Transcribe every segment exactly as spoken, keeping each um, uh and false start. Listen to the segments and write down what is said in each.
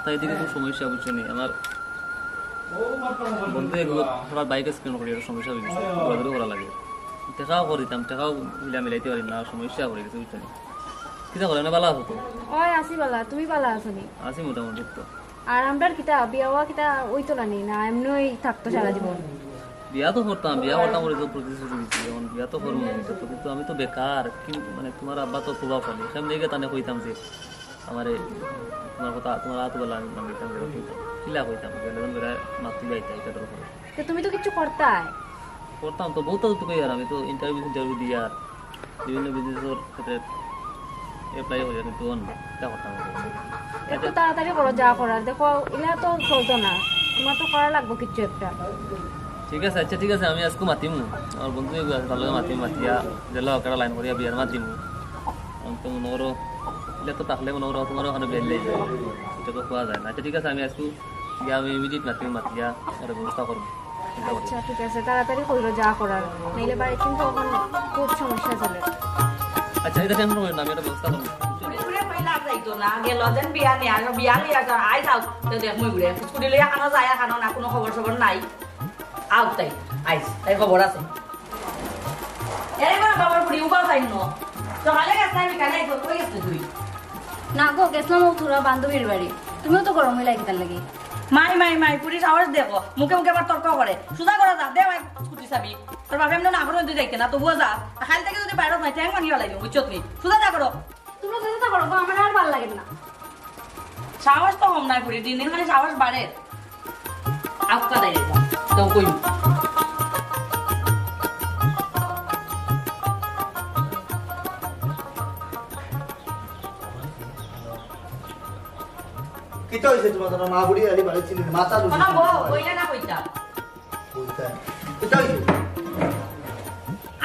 তাই এদিকে খুব সমস্যা, বুঝছো নি? আমার বন্ধু এগুলো, আমার বাইক অ্যাক্সিডেন্ট করি, একটা সমস্যা হয়ে গেছে, দৌড়াদৌড়ি করা লাগে। টেকাও করে দিতাম, টেকাও মিলা মিলাইতে পারি না, সমস্যা হয়ে গেছে, বুঝছো নি? কিতা করে, না ভালা আছো তো? ওই আছি ভালা, তুমি ভালা আছো নি? আছি মোটামুটি তো। আর আমরার কিতা বিয়া হওয়া কিতা ওই তো না নি, না এমনি ওই থাকতো সারা জীবন? বিয়া তো করতাম, বিয়া করতাম বলে তো প্রতিশ্রুতি দিচ্ছি, এখন বিয়া তো করবো, কিন্তু তো, কিন্তু আমি তো বেকার। কি মানে, তোমার আব্বা তো খুব আফালি, সেমনি গিয়ে তানে কইতাম যে আমারে তোমার কথা, তোমার আত বলা আমি মাগিতাম, বেটা কইতাম, কিলা কইতাম, বেটা যখন বেটা মাততে যাইতা, এটা ধরো করে। তো তুমি তো কিচ্ছু করতায়। করতাম তো, বহুত তো কই, আর আমি তো ইন্টারভিউ ইন্টারভিউ দিয়ার বিভিন্ন বিজনেসের ক্ষেত্রে অ্যাপ্লাই করি, কিন্তু অন এটা করতাম না। একটু তাড়াতাড়ি করো যা করার, দেখো ইলা তো চলতো না, তোমার তো করা লাগবো কিচ্ছু একটা। ঠিক আছে, আচ্ছা ঠিক আছে, আমি আজকে মাতিমু, আমার বন্ধু এগু আছে, তার লগে মাতিমু, মাতিয়া দিলে ওকে লাইন করিয়া বিয়ার মাতিমু। আমি তো মনে করো, ইলা তো থাকলে মনে করো তোমার ওখানে বেল নেই, এটা তো খোয়া যায় না। আচ্ছা ঠিক আছে, আমি আজকে গিয়া আমি ইমিডিয়েট মাতিমু, মাতিয়া ওর ব্যবস্থা করবো। আচ্ছা ঠিক আছে, তাড়াতাড়ি কইরো যা করার, নাইলে বাড়িত কিন্তু এখন খুব সমস্যা চলে। আচ্ছা, এটা টেনশন করিও না, আমি একটা ব্যবস্থা করবো। ঘুরে ঘুরে কই লাভ যাইতো না, গেল যেন বিয়া নিয়া, আর বিয়া লইয়া যাও, আই যাও, তো দেখ মুই ঘুরে স্কুটি লইয়া কানো যায়, কানো না, কোনো খবর সবর নাই। আও তাই, আইস, তাই খবর আছে। এরে বাবা, বাবার বুড়ি উবাও যাই ন। সকালে গেছ না, বিকালে আইস, কই গেছ তুই? না গো, গেছিলাম ও থুড়া বান্ধবীর বাড়ি। তুমিও তো গরম হইলাই কিতার লাগি? মাই, মাই, মাই, পুরি সাহস দেখো। মুখে মুখে আবার তর্ক করে। সুজা করা যা, দে ভাই স্কুটি চাবি। তোর বাপে এমনি না করে যদি যাইতে না, তবুও যা। আর খাল থেকে যদি বাইরে হয়, ঠ্যাং ভাঙি ফালাই দিও, বুঝছো তুমি? সুজা যা করো। তোমরা যেটা করো গো, আমার আর ভালো লাগে না। সাহস তো কম নাই পুরি, দিন দিন খালি সাহস বাড়ে। আউক্কা দাই রেখা, তো কই। কিতা হইছে তোমার? তোমার মা বুড়ি আলি বাড়ি ছিলেন, মাথা দুষে কোনো বউ, বইলে না কইতা। কইতা। কিতা হইছে?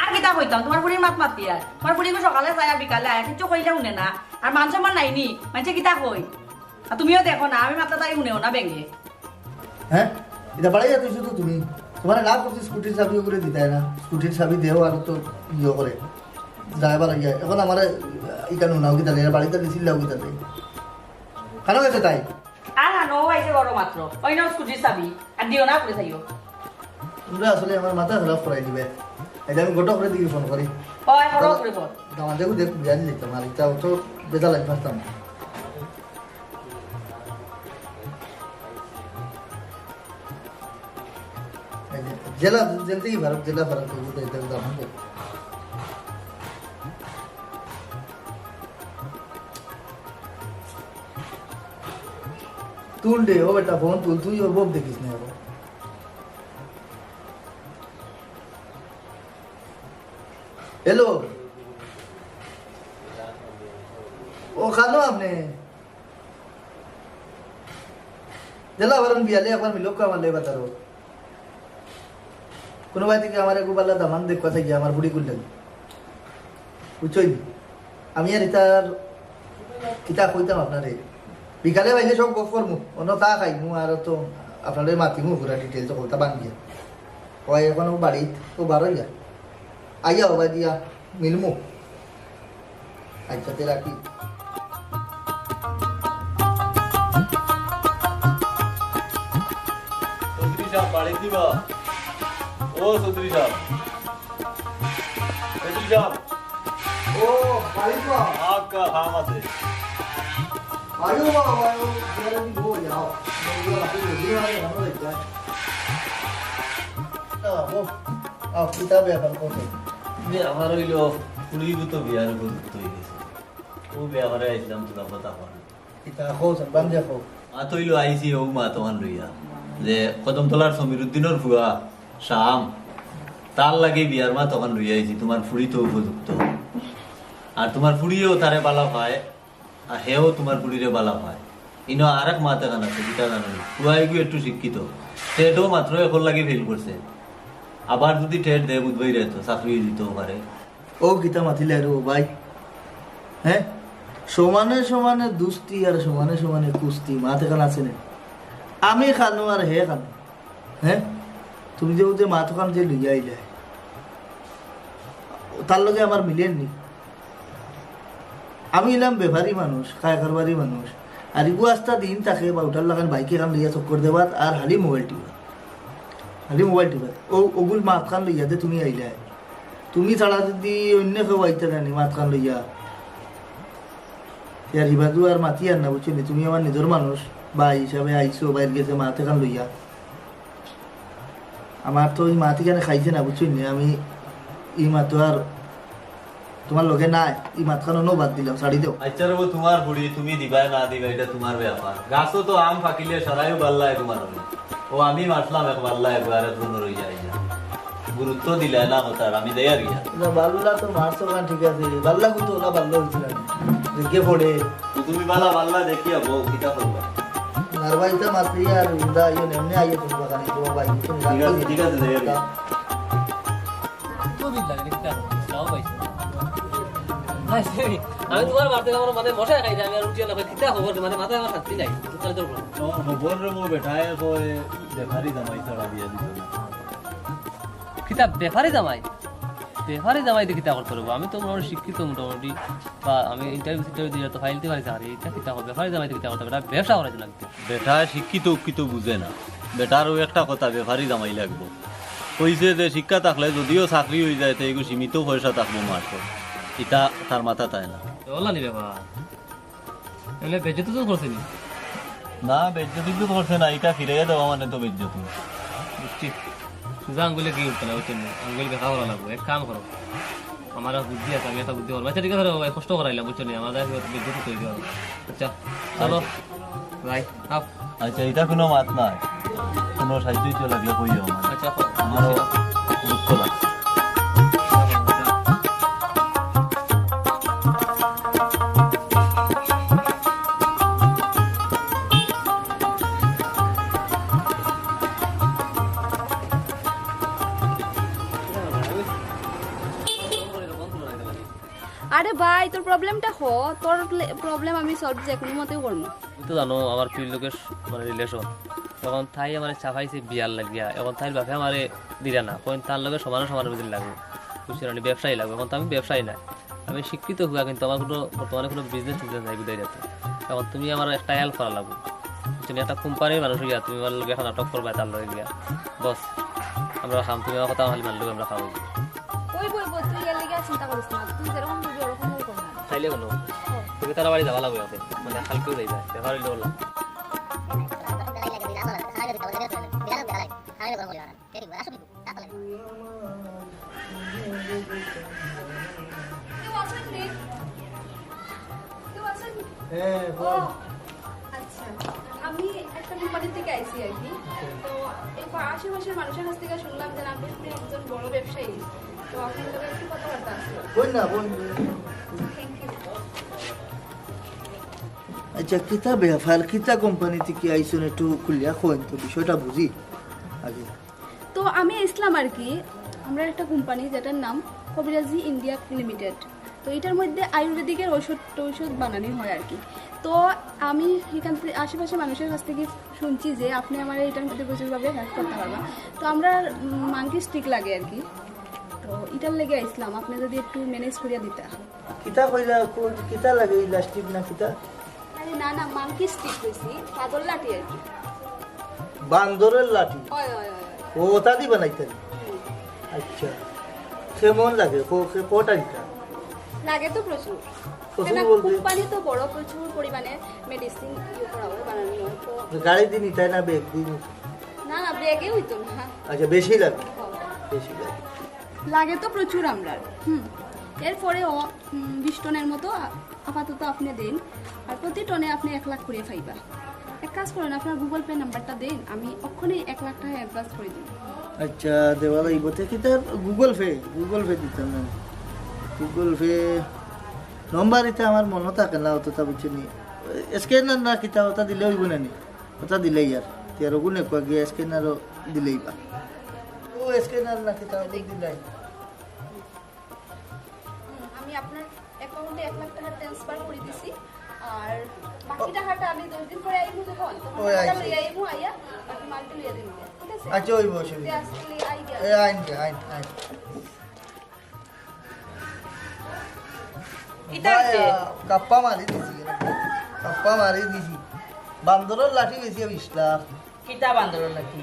আর কিতা কইতাম, তোমার বুড়ির মাত মাতি আর। তোমার বুড়ি সকালে যায় আর বিকালে আয়, কিচ্ছু কইলে শুনে না। আর মান সম্মান নাই নি, মানষে কিতা কই? আর তুমিও দেখো না, আমি মাতলে তাই শুনেও না বেঙ্গে। হ্যাঁ? এটা বাড়াইয়া তুই শুধু তুমি। তোমার না করছি স্কুটির চাবি ওগুলো দিতে হয় না। স্কুটির চাবি দেও আর তো ইয়ে করে। ড্রাইভার আগে। এখন আমার এখানে নাও কিতা নেই, বাড়িতে দিছিল নাও কিতা নেই। কেন গেছে তাই? আর হানো আইছে বড় মাত্র। ওই নাও স্কুটির চাবি। আর দিও না করে চাইও। তোমরা আসলে আমার মাথা খারাপ করাই দিবে। এই যে আমি গোটা করে দিকে ফোন করি। ওই, হলো করে ফোন। দামান্দ দেখো দেখ, বিয়ান দিতাম। আর এটা অত বেদা লাগি পারতাম না। এই যে জেলা, জেল থেকে ভারত, জেলা ভারত, এই যে এটা দামান্দ দেখো। তুল রে, ও বেটা, ফোন তুল, তুই ওর বউক দেখিস না এখন। হ্যালো। ও, খানো আপনি? দিলা বারন বিয়ালে একবার মিলক আমার লেবা তারো। কোনো বাড়ি থেকে আমার একটু বালা দামান দেখবা থাকি আমার বুড়ি করলেন। বুঝছইন? আমি আর ইতার কিতা কইতাম আপনারে। বিকালে বাইরে সব গফ করমু, অন্য চা খাইমু আর তো আপনারে মাতিমু পুরা ডিটেইলস কথা ভাঙ্গিয়া। কয় এখন ও বাড়িত, ও বারইয়া। আইয়া ও বাড়ি দিয়া মিলমু। আচ্ছা, তে রাখি। চৌধুরী সাহেব, বাড়ি দিবা? ও চৌধুরী সাহেব। চৌধুরী সাহেব। ও, বাড়ি দিবা? আক্কা, হাম আছে। আয়ো বাবা, আয়ো, বিয়ারে দি বই, আও। বই, আও, আও, আও, কিতা ব্যাপার কত? ব্যাপার অইলো, ফুড়িগু তো বিয়ার উপযুক্ত অই গেছে। অউ ব্যাপারে আইছলাম, তুলা কথা কওয়ার। কিতা কও, সালমান যে কও। মাত অইলো আইছি অউ মাত অখান লইয়া। যে কদমতলার সমীরুদ্দিনর ফুয়া, শাম, তার লাগি বিয়ার মাত অখান লইয়া আইছি, তুমার ফুড়ি তো উপযুক্ত। আর তুমার ফুড়িও তারে বালা পায়, আর হেও তুমার ফুড়িরে বালা পায়। ইনো আরেক মাত এখান আছে, কিতা জানো নি? ফুয়াইগু একটু শিক্ষিত। টেটও মাত্র একর লাগি ফেইল করছে। আবার যুদি টেট দেয়, বুধবাই রে তো চাকরি দিতেও পারে। ও কিতা মাতিলে রে ও ভাই? হ্যাঁ? সমানে সমানে দুস্তি আর সমানে সমানে কুস্তি, মাত এখান আছে নি? আমি খানো আর হে খানো। হ্যাঁ? তুমি যে ও যে মাত অখান যে লইয়া আইলে, তার লগে আমার মিলের নি। আমি অইলাম ব্যাপারী মানুষ, খায় কারবারি মানুষ। আর ইগু আস্তা দিন থাকে বাউটার লাখান বাইক এখান লইয়া চক্কর দেবাত আর হালি মোবাইল টিপাত। হালি মোবাইল টিপাত। ও, ওগুল মাত খান লইয়া দে তুমি আইলায়। তুমি ছাড়া যদি অইন্য কেউ আইতা নানি মাত খান লইয়া। ইয়ার হিবাদু আর মাতি আর না, বুঝছো নি? তুমি আমার নিজর মানুষ, ভাই হিসাবে আইছো, বাইর গেছে মাত এখান লইয়া। আমার তো ই মাত ইখানে খাইছে না, বুঝছো নি? আমি ই মাত তো আর তুমার লগে নাই, ই মাত খানো বাদ দিলাম, ছাড়ি দেও। আচ্ছা রে বউ, তুমার ফুড়ি, তুমি দিবায় না দিবায়, ইটা তুমার ব্যাপার। গাছো তো আম পাকিলে সারাইও বাল্লা এগু মারো। ও আমি মারলাম এক বাল্লা এগু আর এক রুমে রইয়া আইয়া। গুরুত্ব দিলায় না কথার, আমি যাই আর গিয়া। না, বাল্লা তো মারছো না, ঠিক আছে। বাল্লা কিন্তু ওলা বাল্লা হইছিল না। দেখে পড়ে। তো তুমি বালা বাল্লা দেখিয়া বউ, কিতা করবা? নারবাইতা মারতে আর উন্দা আইও, এমনি আইও তুমি বাগানে, তোমার ভাই, তুমি ঠিক আছে, ঠিক আছে, যাই আর গিয়া। তো বিল লাগে, কিতা করবো? তাও পাইছো। হ্যাঁ, সেই, আমি তুমার বাড়িতে আমার মানে মশাই খাই, আমি আর উঠিয়া না খাই, কিতা খবর? মানে মাথায় আমার শান্তি নাই। তো তাহলে তোর বলো। ও, খবর রে, ও বেটায় কয়, ব্যাপারি জামাই ছাড়া বিয়া দিত না। কিতা ব্যাপারি জামাই? ব্যাপারি জামাই দিয়ে কিতা করতে পারবো? আমি তো মোটামুটি শিক্ষিত, মোটামুটি, বা আমি ইন্টারভিউ টিন্টারভিউ দিয়ে তো ফাইলতে পারি চাকরি। ইটা কিতা হবে? ব্যাপারি জামাই দিয়ে কিতা করতে পারবো? ব্যবসা করার জন্য কিতা? বেটা শিক্ষিত উক্ষিত বুঝে না। বেটার ওই একটা কথা, ব্যাপারি জামাই লাগবো। কইছে যে শিক্ষা থাকলে যদিও চাকরি হয়ে যায়, তো এগু সীমিত পয়সা থাকবো মাসে। ইটা তার মাথাত আয় না। ওলা নি ব্যাপার। এলে বেজ্জতি তো করছে নি? না, বেজ্জতি তো করছে না, ইটা ফিরাইয়া দেওয়া মানে তো বেজ্জতি। বুঝছি। সুজা আঙ্গুলে কি উঠতে না, বুঝছেন নি? আঙ্গুল দেখা করা লাগবো। এক কাম করো, আমার আর বুদ্ধি আছে, আমি একটা বুদ্ধি করবো। আচ্ছা, ঠিক আছে রে ভাই, কষ্ট করাইলাম, বুঝছো নি? আমার আর বেজ্জতি তৈরি হবে। আচ্ছা, চলো। ভাই, আপ। আচ্ছা, ইটা কোনো মাত নাই, কোনো সাহায্য লাগলে কইও আমার। আচ্ছা, আমারও দুঃখ লাগে। আরে ভাই, তোর প্রবলেমটা ক, তোর প্রবলেম আমি সলভ যে কোনো মতেই করবো। তুমি তো জানো আমার প্রিয় লোকের স-, মানে রিলেশন, তখন তাই আমার চাপাইছে বিয়ার লাগিয়া, এখন তাইর বাপে আমারে দিরা না, কইন তার লগে সমানে সমানে বুঝিন লাগবো, বুঝছো নি? ব্যবসায়ী লাগবো। এখন তো আমি ব্যবসায়ী না, আমি শিক্ষিত হুয়া, কিন্তু আমার কোনো বর্তমানে কোনো বিজনেস টিজনেস নাই বুঝাই যাতে। এখন তুমি আমার একটা হেল্প করা লাগবো, বুঝছো নি? একটা কোম্পানির মানুষ হইয়া তুমি আমার লগে একটা নাটক করবা, তার লগে গিয়া বস, আমরা খাম, তুমি আমার কথা খালি মানলে আমরা খাম। ওই বই বই, তুই এর লেগে আর চিন্তা করিস না, তুই যেরকম বুঝবি ওরকম করে না। তাইলে হলো, তুমি তারা বাড়ি যাওয়া লাগবে, মানে কালকেও যাইবা, দেখা হইলে হলো। কেউ আছেন নি? কেউ আছেন নি? হ্যাঁ, ও, বল। আচ্ছা, আমি একটা কোম্পানি থেকে আইছি আর কি। তো এই পা-, আশেপাশের মানুষের কাছ থেকে শুনলাম যে আপনি একজন বড় ব্যবসায়ী। তো আপনার সাথে একটু কথাবার্তা আছে। বল না, বল। Thank you। আচ্ছা, কিতা ব্যাপার, কিতা কোম্পানি থেকে আইছেন, একটু খুলিয়া কইন তো, বিষয়টা বুঝি আগে। তো আমি ইসলাম আর কি, আমরা একটা কোম্পানি যেটার নাম কবিরাজি ইন্ডিয়া লিমিটেড। তো এটার মধ্যে আয়ুর্বেদিকের ঔষধ টৌষধ বানানি হয় আর কি। তো আমি এখান থেকে আশেপাশে মানুষের কাছ থেকে শুনছি যে আপনি আমার এটার মধ্যে প্রচুরভাবে হেল্প করতে পারবা। তো আমরা মাঙ্কি স্টিক লাগে আর কি, তো এটার লেগে আইসলাম, আপনি যদি একটু ম্যানেজ করিয়া দিতা। কিতা কইলা, কোন কিতা লাগে, ইলাস্টিক না কিতা? আরে না, না, মাঙ্কি স্টিক কইছি, বাদর লাঠি আর কি। বান্দরের লাঠি? হয়, হয়, হয়, হয়। ও, ওটা দি বানাইতেন? হুম। আচ্ছা, কেমন লাগে? ক-, ক-, কটা ইটা? লাগে তো প্রচুর। প্রচুর কেন, বলতে? কোম্পানি তো বড়, প্রচুর পরিমাণে মেডিসিন ইয়ে করা হয়, বানানো হয়। তো গাড়ি দি নিতায় না ব্যাগ দি নিতায়? না, না, ব্যাগে হইতো না। আচ্ছা, বেশি লাগে? হ্যাঁ। বেশি লাগে। লাগে তো প্রচুর আমরার। হুম। এরপরেও, হুম, বিশ টনের মতো আ-, আপাতত আপনি দিন। আর প্রতি টনে আপনি এক লাখ করে পাইবা। এক কাজ করুন, আপনার Google Pay নাম্বারটা দিন, আমি অক্ষণেই এক লাখ টাকা অ্যাডভান্স করে দিন। আচ্ছা, দেওয়া লাগবো। তে কিতা Google Pay? Google Pay দিতাম না। Google Pay নম্বর ইটা আমার মনে থাকে না অতটা, বুঝছো নি? স্ক্যানার না কিতা ওটা দিলে হইব না নি? ওটা দিলেই আর। তে আর ওগুনে কয় গিয়া স্ক্যানারও দিলেই বা। ও স্ক্যানার না কিতা ওগুন দিলাই। হুম, আমি আপনার অ্যাকাউন্টে এক লাখ টাকা ট্রান্সফার করে দিছি। আর বাকি টাকাটা আমি দশ দিন পরে আইবো যখন, তখন ও, টাকাটা আচ্ছা। লইয়া আইবো, আইয়া বাকি মালটা লইয়া দিবো। ঠিক আছে? আচ্ছা, হইব, অসুবিধা তে নাই। আজকে আই গিয়া। এ, আইন দে, আইন, আইন। কিতা ভাই, হইছে? আ, কাপ্পা মারি দিছি। আপা মারি দিছি। বান্দরর লাঠি বেচিয়া বিশ লাখ। কিতা বান্দরর লাঠি?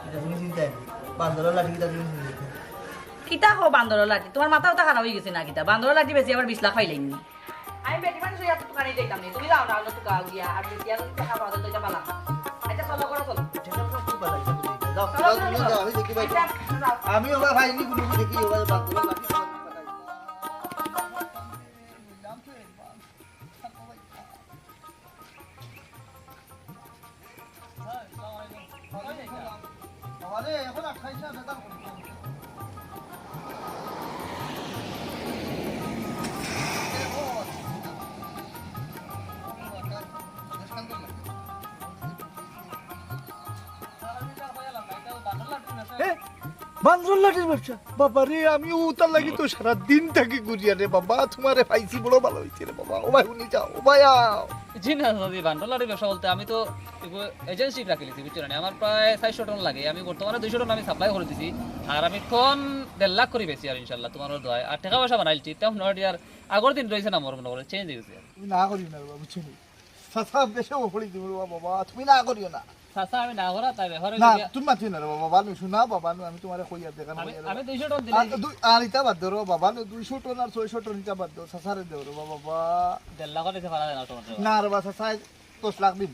কিতা তুমি চিনতায় নি? বান্দরর লাঠি কিতা তুমি চিনতায় নি? কিতা কও বান্দরর লাঠি? তুমার মাথা উতা খারাপ অইগেছে না কিতা? বান্দরর লাঠি বেচিয়া আবার বিশ লাখ পাইলাইন নি? আমি বেটি মানুষ অইয়া তো তুকানি যাইতাম নি। তুমি যাও না, অন্য তুকাও গিয়া। আর বেচিয়া যদি টেকা পাওয়া যায়, তো ইটা বালা। আচ্ছা, চলো, ঘরো চলো। যাও, চলো, যাও, তুমি চলো। যাও, আমি দেখি ভাই। আচ্ছা, যাও। আমি ওবা ভাই নি, কোনো দেখি ওবা বান্দরর লাঠি। এ, বান্দরর লাঠির ব্যবসা? বাবা রে, আমি উতার লাগি তো সারা দিন থাকি ঘুরিয়ার রে বাবা, তুমারে পাইছি, বড় ভালা অইছে রে বাবা। ও ভাই, হুনি যাও, ও ভাই, আও। জি না, জি, বান্দরর লাঠির ব্যবসা বলতে আমি তো এগু-, agency রাখিলিছি, বুঝছো না? আমার প্রায় চাইরশো টন লাগে, আমি বর্তমানে দুইশো টন আমি supply করি দিছি, আর আমি টন দেড় লাখ করি বেচি আর ইনশাল্লাহ তুমার দোয়ায়। আর টেকা পয়সা বানাইলছি, তেমন নয় আর আগর দিন রইছে না, মোর মনো করে change অইগেছে। তুমি না করিও না রে বাবা, বুঝছো নি? চাচা বেশি পড়ি দিব রে বাবা, তুমি না করিও না। চাচা, আমি না করা তাই ব্যাপার অইলো না, গিয়া। তুমি মাতিও না রে বাবা, বাবা নু, শোনা বাবা নু, আমি তুমারে কইয়ার দেখান আমি, কইয়ার আমি বাবা। দুইশো টন দিলে আর দুই, আর ইটা বাদ দেও রে বাবা, বাবা নু, দুইশো টন আর ছয়শো টন ইটা বাদ দেও, চাচারে দেও রে বাবা, বাবা। দেড় লাখ অইছে, পারা যায় না টমেটো। না রে বাবা, চাচা, দশ লাখ দিম,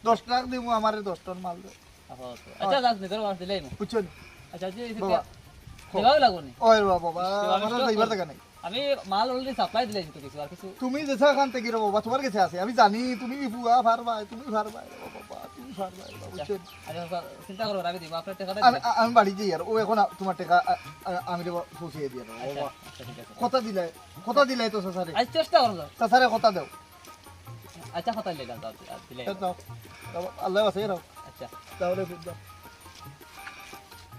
দশ লাখ দিমু, আমারে দশ টন মাল দেও। আচ্ছা, আচ্ছা, যাস, নিজর মাছ দিলেই মু। বুঝছো নি? আচ্ছা, জি, জি, বাবা, জি। দেওয়াও লাগবো নি? ওই রে বাবা, বাবা, ইস, বাবা, আমার ইস, যাইবার জাগা নাই। আমি মাল already supply দিলাইছি তো কিছু, আর কিছু। তুমি যেছা খান থাকি রে বাবা, তুমার গেছে আছে। আমি জানি তুমি ফুয়া পারবায়, তুমি পারবায় রে বাবা, তুমি পারবায় রে বাবা, আচ্ছা, বুঝছো? আচ্ছা, আচ্ছা, চিন্তা করো না, আমি দিমু, আপনার টেকাটা আমি, দিলাম। আ-, আমি বাড়ি যাই আর, ও এখন আ-, তুমার টেকা, আ-, আ-, আমি রে বাবা পৌঁছে দিয়া আর, আচ্ছা, বাবা। আচ্ছা, ঠিক আছে। কথা দিলায়, কথা দিলায় তো চাচারে। আজ চেষ্টা করো, স্যার। চাচারে কথা দেও। আচ্ছা, কথা দিলাম, দাও, দিলাম। দাও, দাও। দাও, আল্লাহ আছে, রাখো। আচ্ছা। তাহলে ফির দাও।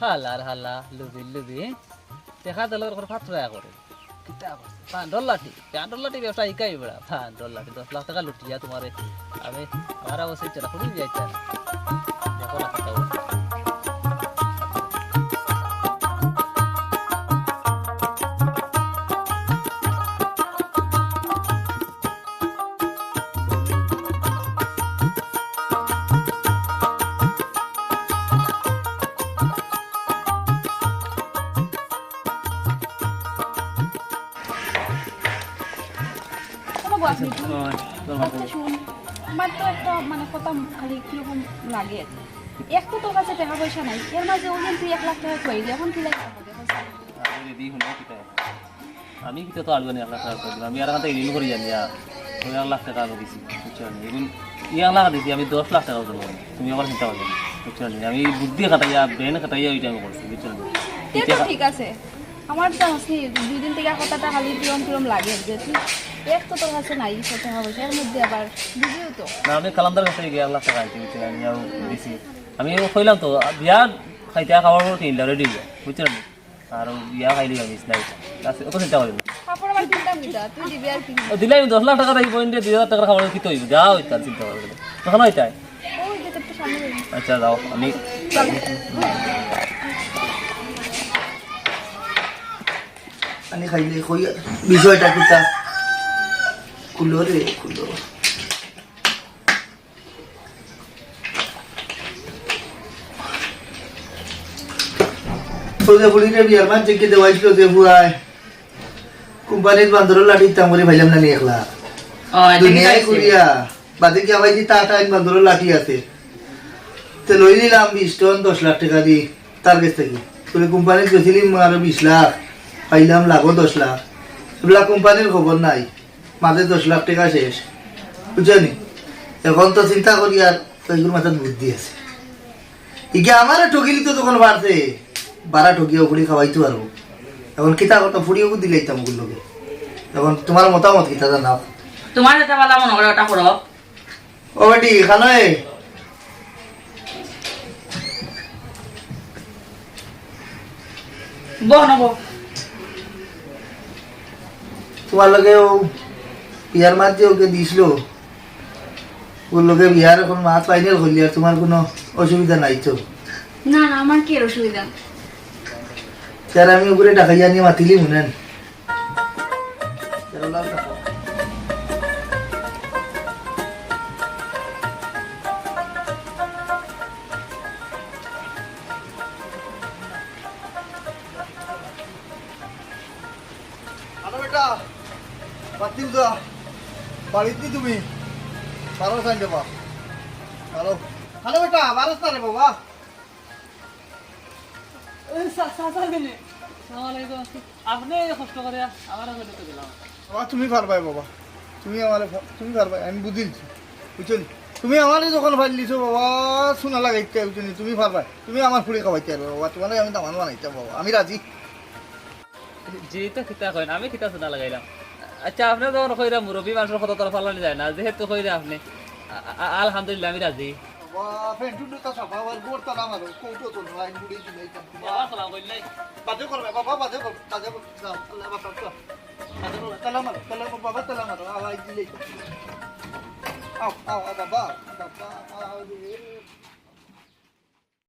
হালার হালা, লুবি লুবি। দেখা দিল ওর ফাত্রা করে। কিতা করে? বান্দরর লাঠি। বান্দরর লাঠি ব্যবসা ইকাই বেড়া। বান্দরর লাঠি, দশ লাখ টেকা লুটিয়া তুমারে। আমি মারা বসে চলা, খুবই যাইতে। দেখো না কিতা করে। শোনো গো, আপনি একটু। আচ্ছা, শোন, আমার তো একটা, মানে, কথা খালি কিরকম লাগে। এক তো তোর কাছে টেকা পয়সা নাই, এর মাঝে ওই দিন তুই এক লাখ টেকা কইলি, এখন কি লাগে? আরে দিদি, হুনো কিতা? আমি কিতা তো আলু আনি এক লাখ টেকা করি দিলাম। আমি আর এখান থাকি ঋণ করি জানি, আর ওই এক লাখ টেকা আমি দিছি, বুঝছো নি? এখন এই এক লাখ দিছি, আমি দশ লাখ টেকা ওজন করি। তুমি আমার চিন্তা করবে না, বুঝছো নি? আমি বুদ্ধি খাটাইয়া, brain খাটাইয়া ওইটা আমি করছি, বুঝছো নি? তে তো ঠিক আছে। আমার তো আছে, দুই দিন থাকি কথাটা খালি কিরম কিরম লাগে যে তুই এক তো তোর কাছে নাই, কত টেকা পয়সা, এর মধ্যে আবার দিবিও তো। না, আমি কালান্দার কাছে গিয়া এক লাখ টেকা আনছি, বুঝছো নি? আমি আর দিছি। আমি ও কইলাম তো, বিয়া খাইতে খাওয়ার পর কিনলে ready হয়ে যায়, বুঝছো নি? আর বিয়া খাইলে আমি ইসলাম। অত চিন্তা করি না। কাপড় আবার কিনতাম কিতা? তুই দিবি আর কিনবি। ও দিলে আমি দশ লাখ টেকা থাকি পয়েন্টে দুই হাজার টেকার খাবার কিতা অইব? যা অইতা আর চিন্তা করি না। তখন অইতায়? ওই যে তোর তো সামনে রইল। আচ্ছা, যাও, আমি আমি খাইলে কই আর বিষয়টা কিতা? খুলো রে, খুলো। তো যে ফুড়িরে বিয়ার মাঝে কে দেওয়াইছিল যে ফুয়ায়, কোম্পানির বান্দরর লাঠি ইতাম করি পাইলাম না নি একলা। ও, এটা কি দুনিয়ায় চাইছে? ঘুরিয়া, বাদে কি আবার যে তা টাইম বান্দরর লাঠি আছে। তে লই নিলাম বিশ টন দশ লাখ টেকা দি তার গেছ থাকি। তোরে কোম্পানিত গেছিলি আরো বিশ লাখ, পাইলাম লাগো দশ লাখ। এবলা কোম্পানির খবর নাই। মাঝে দশ লাখ টেকা শেষ, বুঝছো নি? এখন তো চিন্তা করি আর তো এগুর মাথাত বুদ্ধি আছে। ইগে আমারে ঠকিলি তো তখন পারছে, বারা ঠকিয়া ফুড়ি খাওয়াইতে পারবো। এখন কিতা করতাম, ফুড়ি ওগু দিলাইতাম ওগুর লগে। এখন তুমার মতামত কিতা জানাও? তুমার যেটা ভালা মনে করে ওটা করো। ও বেটি, খানো এ? বহ না, বহ। তুমার লগে ও বিয়ার মাঝে ওকে দিছিল, ওর লগে বিয়ার এখন মাত ফাইনাল করলি, আর তুমার কোনো অসুবিধা নাই তো? না, না, আমার কি আর অসুবিধা? স্যার, আমি ওগুলো ডাকাইয়া নিয়ে মাতিলি মনে হয়। হ্যালো বেটা, বাতি উজা, বাড়িত নি তুমি? বারো সাইন বাবা, বারো। হ্যালো বেটা, বারো সাইন বাবা। এই সা-, সা-, সাইন দিনি। আসসালামু আলাইকুম। আপনে এই কষ্ট করে আমার আগে ঢুকে দিলাম। বাবা, তুমি পারবায় বাবা, তুমি আমারে পা-, তুমি পারবায়, আমি বুঝিলছি, বুঝছো নি? তুমি আমারে যখন পাইলিছো বাবা, সোনা লাগাইতে, বুঝছো নি? তুমি পারবায়, তুমি আমার ফুড়ি খাওয়াইতে পারবায় বাবা, তোমারে আমি দামান বানাইতাম বাবা, আমি রাজি। জি, তো কিতা কইন, আমি কিতা সোনা লাগাইলাম? আচ্ছা, আপনে যখন কইরা মুরব্বী মানুষর কথা তো আর ফালানি যায় না, যেহেতু কইরা আপনে, আ-, আ-, আলহামদুলিল্লাহ, আমি রাজি। বাবা, ফেন্টুন তো সাফা, আবার গোর তালা মারো, কৌটো তো নয়, মুড়ি দিলে এটা। বাবা, সালাম কইলাই। বাজে করবে, বাবা, বাজে করবে, বাজে করবে। যাও, আল্লাহ বাঁচাও, যাও। বাজে করবে, তালা মারো, তালা মারো, বাবা, তালা মারো, আওয়াজ দিলে। আও, আও, আও, বাবা, বাবা, আও, আও,